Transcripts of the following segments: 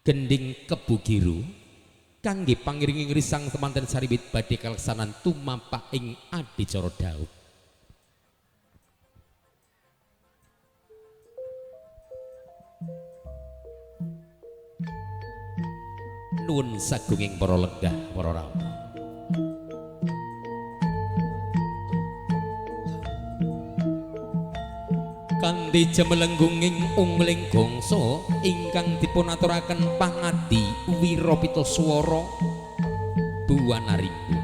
Gending Kebu Giru kangge pangiring risang temanten saribit badhe kaleksanan tumapak ing adicara dhaup. Nuwun sagunging para lenggah para rawuh. Kanthi jemelenggunging ungling gongso ingkang dipunaturaken pangadi wirapita swara buwana rimbu.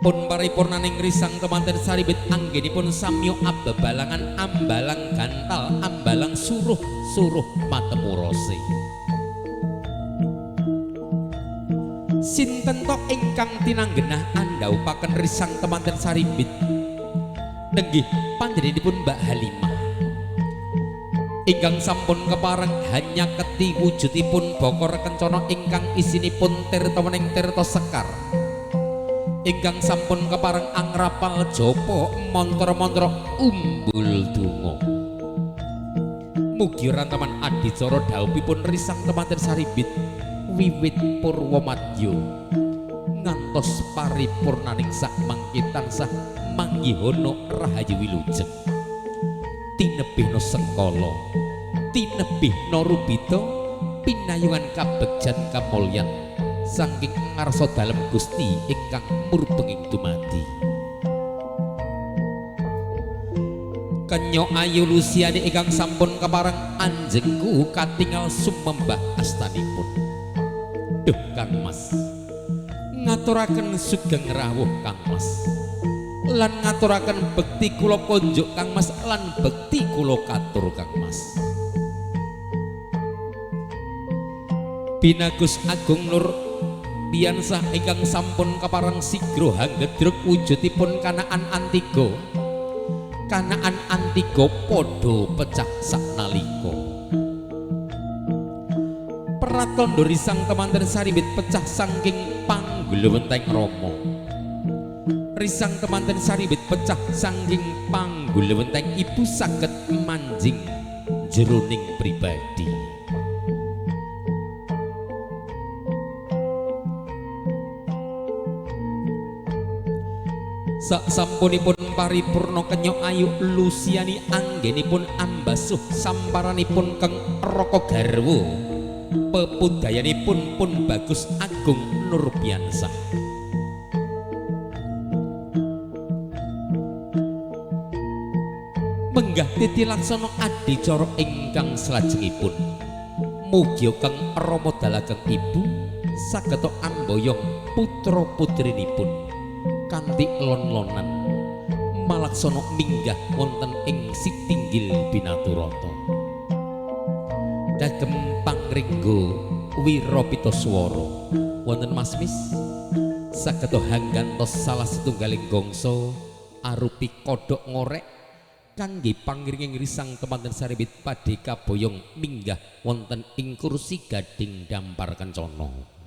Pun paripurnaning risang temanten saribit anggenipun samyo abebalangan ambalang gantal ambalang suruh-suruh matemurose. Sinten tok ingkang tinanggenah andhaupaken risang temanten saribit? Nenggih panjenenganipun Mbak Halimah ingkang sampun kepareng hanya keti wujudipun bokor kencana ingkang isinipun tirta wening tirta sekar, ingkang sampun kepareng angrapal japa mantra-mantra umbul donga. Mugi rantaman adicara dhaupipun risang temanten saribit wiwit purwamadya ngantos paripurnaning sak mangke tansah manggihono rahayu wilujeng, tinebihna sengkala, tinebihna rubita, pinayungan kabegjan kamulyan saking ngarsa dalem Gusti ingkang murbenging dumadi. Kenya ayu Lusiani ingkang sampun kepareng anjengku katingal sumembah astanipun. Duh Kang Mas, ngaturaken sugeng rawuh Kang Mas, lan ngaturaken bekti kula konjuk Kang Mas, lan bekti kula katur Kang Mas. Binagus Agung Nur Biansah ingkang sampun kepareng sigra hanggedruk wujudipun kanaan antiga, kanaan antiga padha pecah saknalika. Pratandha risang temanten saribit pecah saking panggulewenteng Rama. Risang temanten saribit pecah saking panggulewenteng ibu saged manjing jroning pribadi. Sak sampunipun paripurna kenya ayu Lusiani anggenipun ambasuh samparanipun Keng Raka garwa pepudayanipun pun Bagus Agung Nurbiansah. Menggah titi laksana adicara ingkang salajengipun. Mugi Kang Rama dalageng ibu saged amboyong putra putrinipun kanthi lon-lonan malaksana minggah wonten ing sitinggil binaturata. Kagem pangringgo wirapita swara wonten Mas Mis saged hanggantos salah setunggaling gongso arupi kodhok ngorek kangge pangiring risang temanten saribit padhe kaboyong minggah wonten ing kursi gading dampar kencana.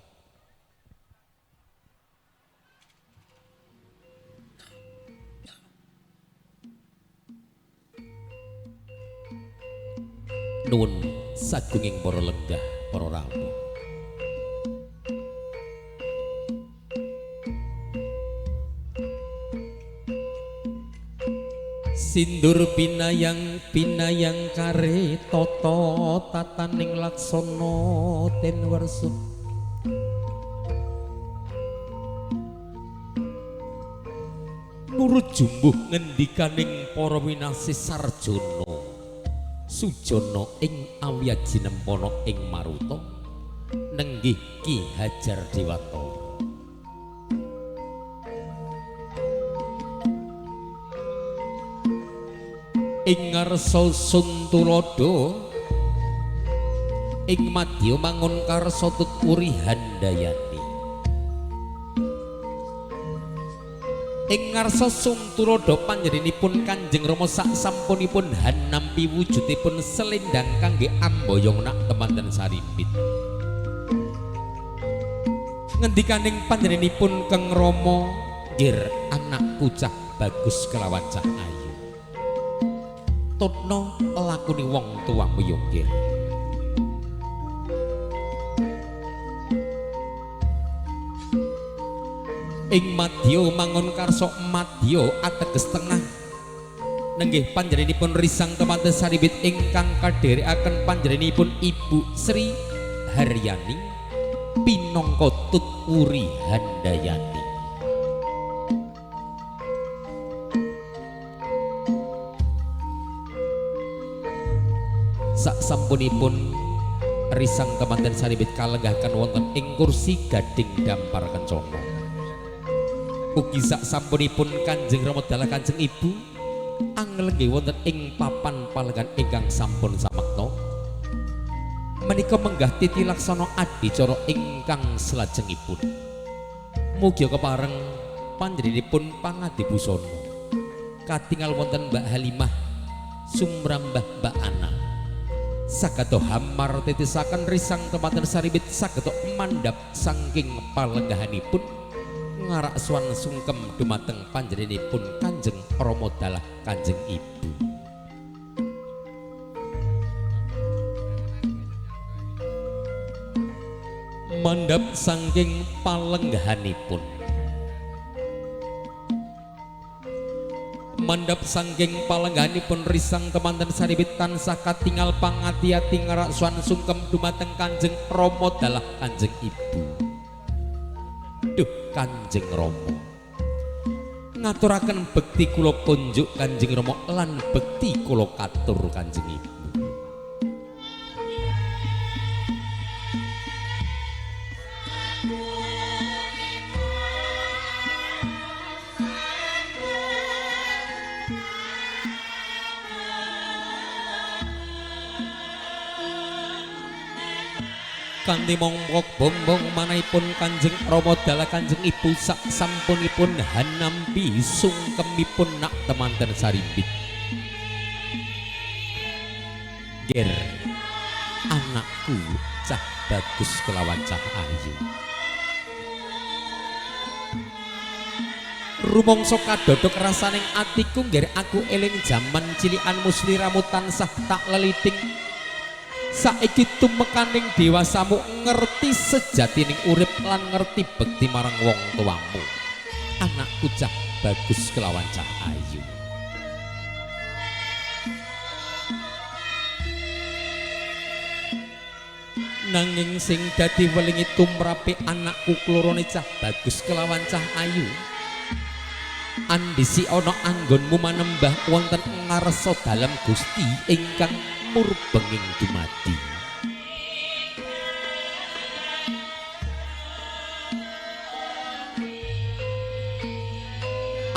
Nuwun sagunging para lenggah para rawuh. Sindur pinayang pinayang kare tata tataning laksana ten wersu. Nurut jumbuh ngendikaning para winasih sarjana sujana ing awiyajinempana ing maruta nenggih Ki Hajar Dewantara. Ing ngarsa Suntulodo ing madya mangun karsa tut wuri handayani. Ing ngarsa Suntulodo panjenenganipun Kanjeng Rama sak sampunipun hanampi wujudipun selendang kangge amboyong nak temanten saribit. Ngendikaning panjenenganipun Kang Rama, "Ngger anakku cah bagus kelawan cah ayu. Tutno lakune wong tuamu yo nggir. Ing madya mangun karsa madya ateges tengah. Nenggih panjenenganipun Risang temanten Saribit ingkang kadherekaken panjenenganipun Ibu Sri Haryani pinangka Tut Wuri Handayani. Sak sampunipun Risang temanten Saribit kalenggahaken wonten ing kursi gading dampar kencana. Ugi sak sampunipun Kanjeng Rama dalah Kanjeng Ibu anglenggih wonten ing papan palenggan ingkang sampun samekta. Menika menggah titi laksana adicara ingkang salajengipun. Mugi kepareng panjenenganipun pangadi busana. Katingal wonten Mbak Halimah sumrambah Mbak Ana. Saged hamar titisaken Risang temanten Saribit saged mandhap saking palenggahanipun ngarak suwan sungkem dumateng panjenenganipun Kanjeng Rama dalah Kanjeng Ibu. Mandhap saking palenggahanipun, mandhap saking palenggahanipun Risang temanten Saribit tansah katingal pangati-ati ngarak suwan sungkem dumateng Kanjeng Rama dalah Kanjeng Ibu. Duh Kanjeng Rama, ngaturaken bekti kula kunjuk Kanjeng Rama lan bekti kula katur Kanjeng Ibu. Kanthi mongkok bombong manahipun Kanjeng Rama dalah Kanjeng Ibu sak sampunipun hanampi sungkemipun nak temanten Saribit. Ger anakku cah bagus kelawan cah ayu. Rumangsa kadodok rasaning atiku ngger aku eling jaman cilikanmu sliramu tansah tak leliting. Saiki tumekaning dewasamu ngerti sejatining urip lan ngerti bekti marang wong tuamu. Anakku cah bagus kelawan cah ayu. Nanging sing dadi welingi tumrape anakku klorone cah bagus kelawan cah ayu. Andisi ana anggonmu manembah wonten ngarsa dalem Gusti ingkang murbenging dumadi.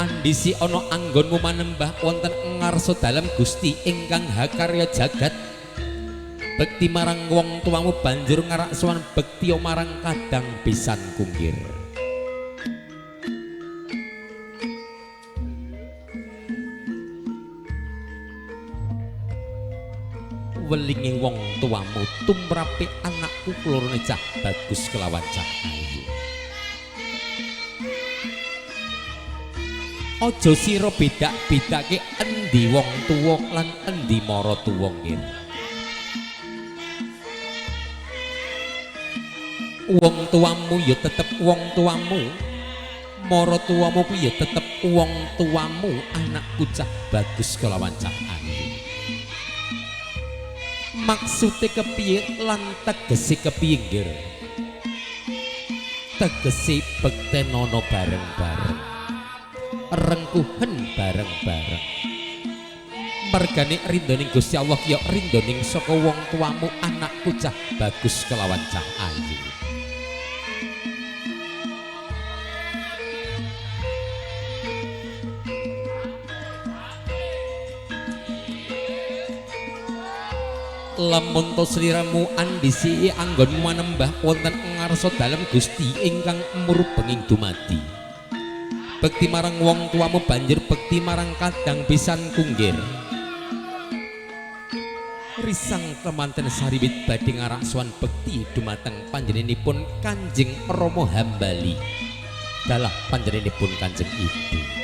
Andisi ana anggonmu manembah wonten ngarsa dalem Gusti ingkang hakarya jagat. Bekti marang wong tuamu banjur ngarak sowan bekti marang kadang besan kunggir. Welinge wong tuamu tumrape anakku klorone cah bagus kelawan cah ayu. Aja sira bedak-bedake endi wong tuwa lan endi mara tuwa nggih. Wong tuamu ya tetep wong tuamu, mara tuamu kuwi ya tetep wong tuamu. Anakku cah bagus kelawan cah ayu. Maksude kepiye lan tegese kepiye nggih? Tegese bektenono bareng-bareng, rengkuhen bareng-bareng. Mergane rindoning Gusti Allah ya rindoning saka wong tuamu anakku cah bagus kelawan cah ayu. Lamun to sliramu andisi anggonmu manembah wonten ngarsa dalem Gusti ingkang murbenging dumadi. Bekti marang wong tuamu banjur bekti marang kadang besan kunggir. Risang temanten Saribit badhe ngarak sowan bekti dumateng panjenenganipun Kanjeng Rama Hambali dalah panjenenganipun Kanjeng Ibu.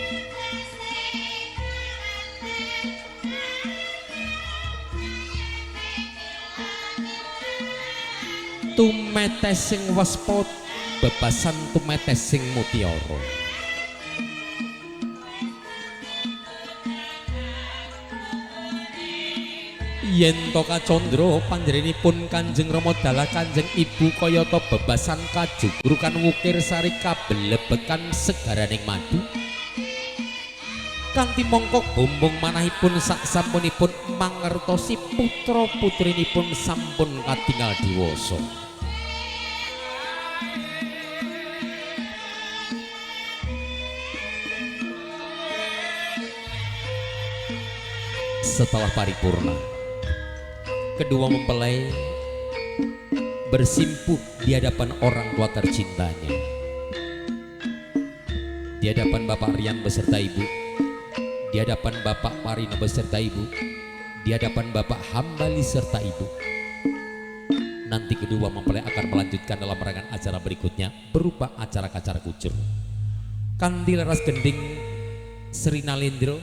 Tumetesing waspada bebasan tumetesing mutiara. Yen to kacandra panjenenganipun Kanjeng Rama dalah Kanjeng Ibu kayata bebasan kajugrukan wukir sari kabelebekan segaraning madu. Kanthi mongko bumbung manahipun sak sampunipun mangertosi putra putrinipun sampun katingal diwasa. Setelah paripurna, kedua mempelai bersimpuh di hadapan orang tua tercintanya. Di hadapan Bapak Rian beserta Ibu, di hadapan Bapak Parino beserta Ibu, di hadapan Bapak Hambali serta Ibu. Nanti kedua mempelai akan melanjutkan dalam rangkaian acara berikutnya berupa acara kacar kucur. Kanthi laras gending Sri Nalendra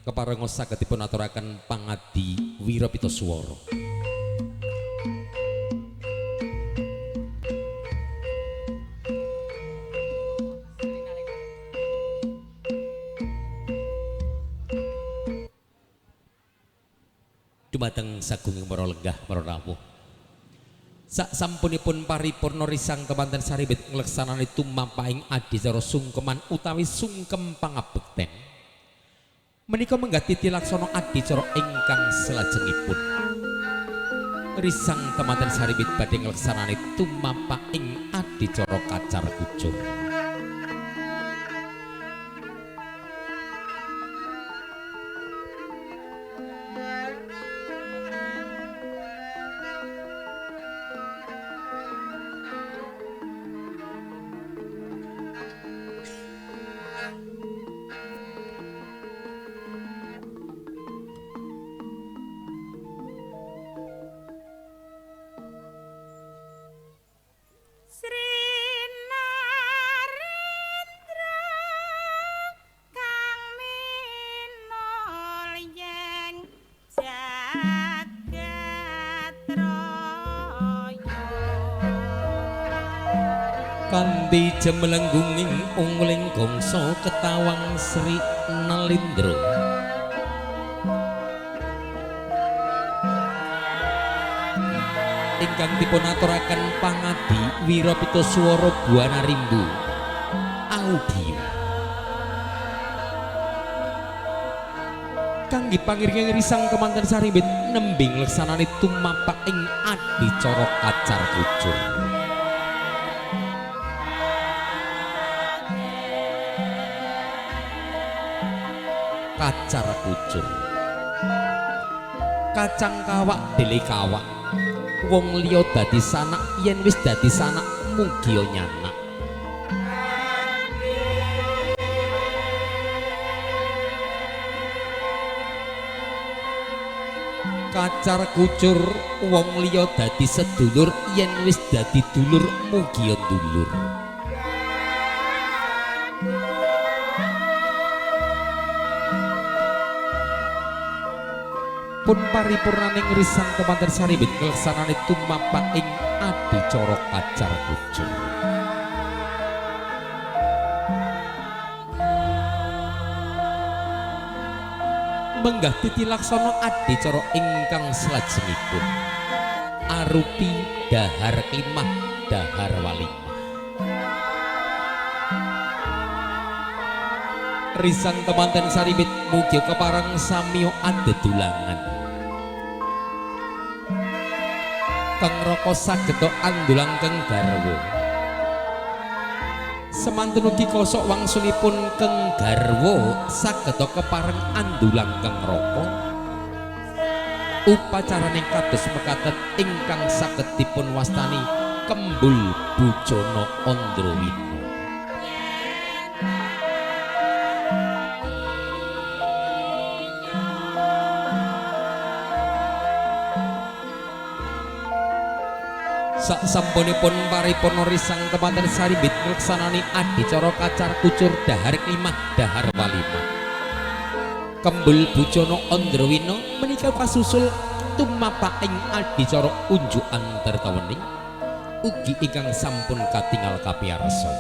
keparenga saged dipun aturaken pangadi wirapita swara. Dumateng sagunging para lenggah para rawuh. Sak sampunipun paripurna risang kemanten saribit ngleksanani tumampahing adicara sungkeman utawi sungkem pangabekten. Menika menggah titi laksana adicara ingkang salajengipun. Risang temanten saribit badhe ngleksanani tumampahing adicara kacar kucur. Kanthi jemelenggunging unguling gongso ketawang Sri Nalindra. Ingkang dipun aturaken pangadi wirapita swara Buana Rimbu audio. Kangge pangiring risang kemanten saribit nembe ngleksanani tumapak ing adicara kacar kucur. Kacar kucur kacang kawak dele kawak wong liya dadi sanak yen wis dadi sanak mugia nyanak. Kacar kucur wong liya dadi sedulur yen wis dadi dulur mugia dulur. Pun paripurnaning risang kemanten saribit ngleksanani tumapak ing adicara kacar kucur. Menggah titi laksana adicara ingkang salajengipun arupi dahar klimah dahar walimah. Risang kemanten saribit mugi kepareng samyo adedulangan. Keng Raka sageta andulang keng garwa. Semanten ugi kosok wangsulipun keng garwa sageta kepareng andulang keng Raka. Upacaraning kados mekaten ingkang saged dipun wastani Kembul Bujana Andrawina. Sak sampunipun paripurna risang kemanten saribit ngleksanani adicara kacar kucur dahar klimah dahar walimah. Kembul Bujana Andrawina menika kasusul tumapak ing adicara unjukan tirtawening ugi ingkang sampun katingal kapiyarsa.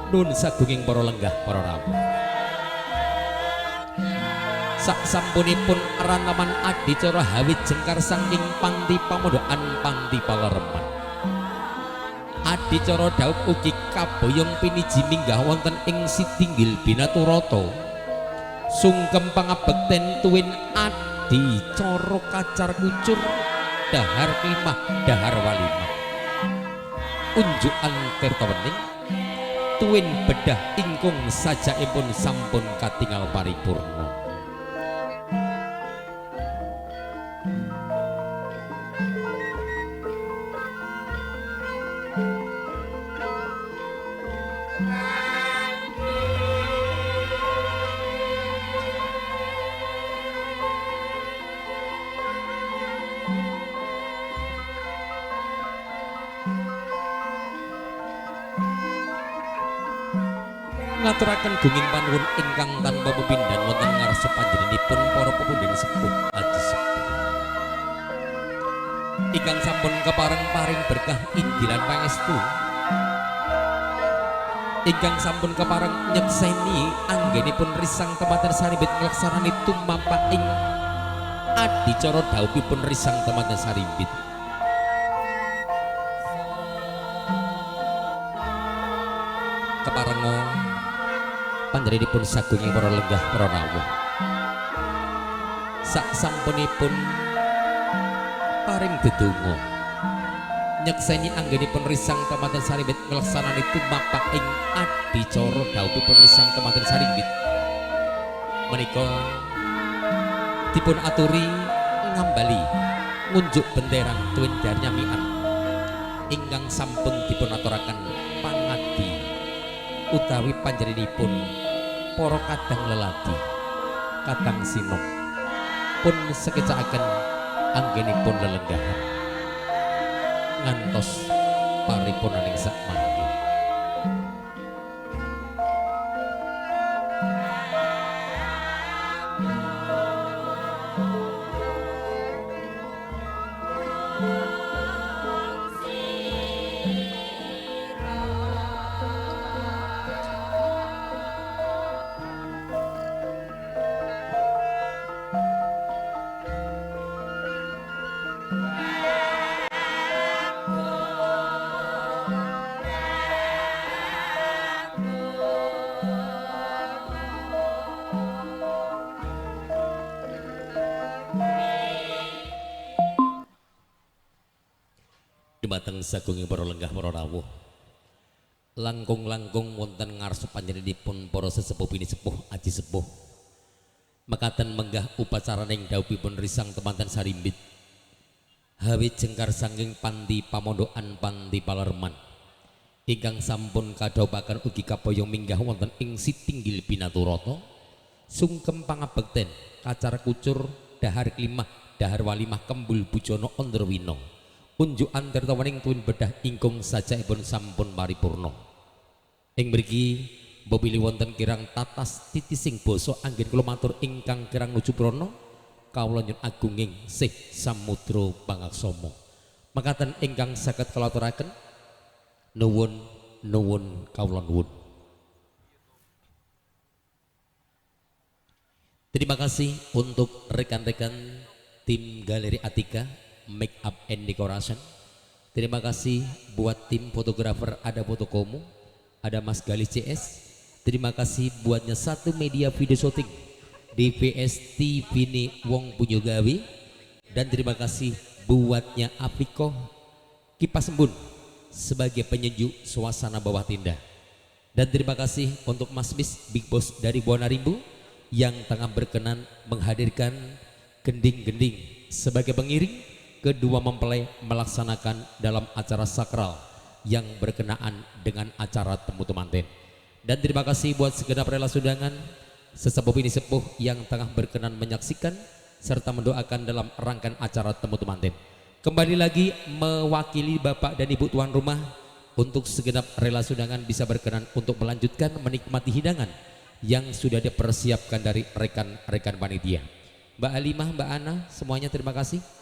Nun sagunging para lenggah para rawuh. Sak sampunipun rantaman adicara hawit jengkar saking panti pamondokan panti palereman. Adicara dhaup ugi kaboyong piniji minggah wonten ing sitinggil Binaturata. Sungkem pangabekten tuwin adicara kacar kucur dahar klimah dahar walimah. Unjukan tirta wening tuwin bedah ingkung sajaipun sampun katingal paripurna. Ngaturaken gunging panuwun ingkang tanpa pepindhan wonten ngarsa panjenenganipun para pepundhen sepuh aji sepuh ingkang sampun kepareng paring berkah ingilan pangestu, ingkang sampun kepareng nyekseni anggenipun risang temanten sarimbit nglaksanani tumampak ing adicara dhawuhipun risang temanten sarimbit. Keparenga panjenenganipun sagunging para lenggah para rawuh. Sak sampunipun paring dedonga nyekseni anggenipun risang temanten sarimbit nglaksanani tumapak ing adicara dhawuhipun risang temanten sarimbit menika dipun aturi ngambali ngunjuk benderang tuwin darnyamian ingkang sampun dipun aturaken pangadi utawi panjenenganipun para kadang leladi kadang sinom pun sekecakaken anggenipun lelenggahan ngantos paripurnaning sak mangke. Dumateng sagunging para lenggah para rawuh, langkung-langkung wonten ngarsa panjenenganipun para sesepuh pinisepuh aji sepuh mekaten menggah upacaraning dhawuhipun risang temanten sarimbit hawit jengkar saking panti pamondokan panti palerman ingkang sampun kadhawuhaken ugi kaboyong minggah wonten ing sitinggil Binaturata sungkem pangabekten kacar kucur dahar klimah dahar walimah kembul bujana Andrawina unjukan tirta wening tuwin bedah ingkung sajaipun sampun paripurna. Ing mriki mbok bilih wonten kirang tatas titising basa anggen kula matur ingkang kirang nuju prana kawula nyuwun agunging sih samudra pangaksama. Mekaten ingkang saged kula aturaken nuwun nuwun kawula nuwun. Terima kasih untuk rekan-rekan tim Galeri Atika Make Up and Decoration. Terima kasih buat tim fotografer ada Fotokomu, ada Mas Galih CS. Terima kasih buatnya satu media video shooting DVS TV ini Wong Punyo Gawe. Dan terima kasih buatnya Apiko Kipas Embun sebagai penyejuk suasana bawah tenda. Dan terima kasih untuk Mas Mis Big Boss dari Buana Rimbu yang tengah berkenan menghadirkan gending-gending sebagai pengiring kedua mempelai melaksanakan dalam acara sakral yang berkenaan dengan acara temu temanten. Dan terima kasih buat segenap rela undangan sesepuh ini sepuh yang tengah berkenan menyaksikan serta mendoakan dalam rangkaian acara temu temanten. Kembali lagi mewakili bapak dan ibu tuan rumah untuk segenap rela undangan bisa berkenan untuk melanjutkan menikmati hidangan yang sudah dipersiapkan dari rekan-rekan panitia. Mbak Alimah, Mbak Ana, semuanya terima kasih.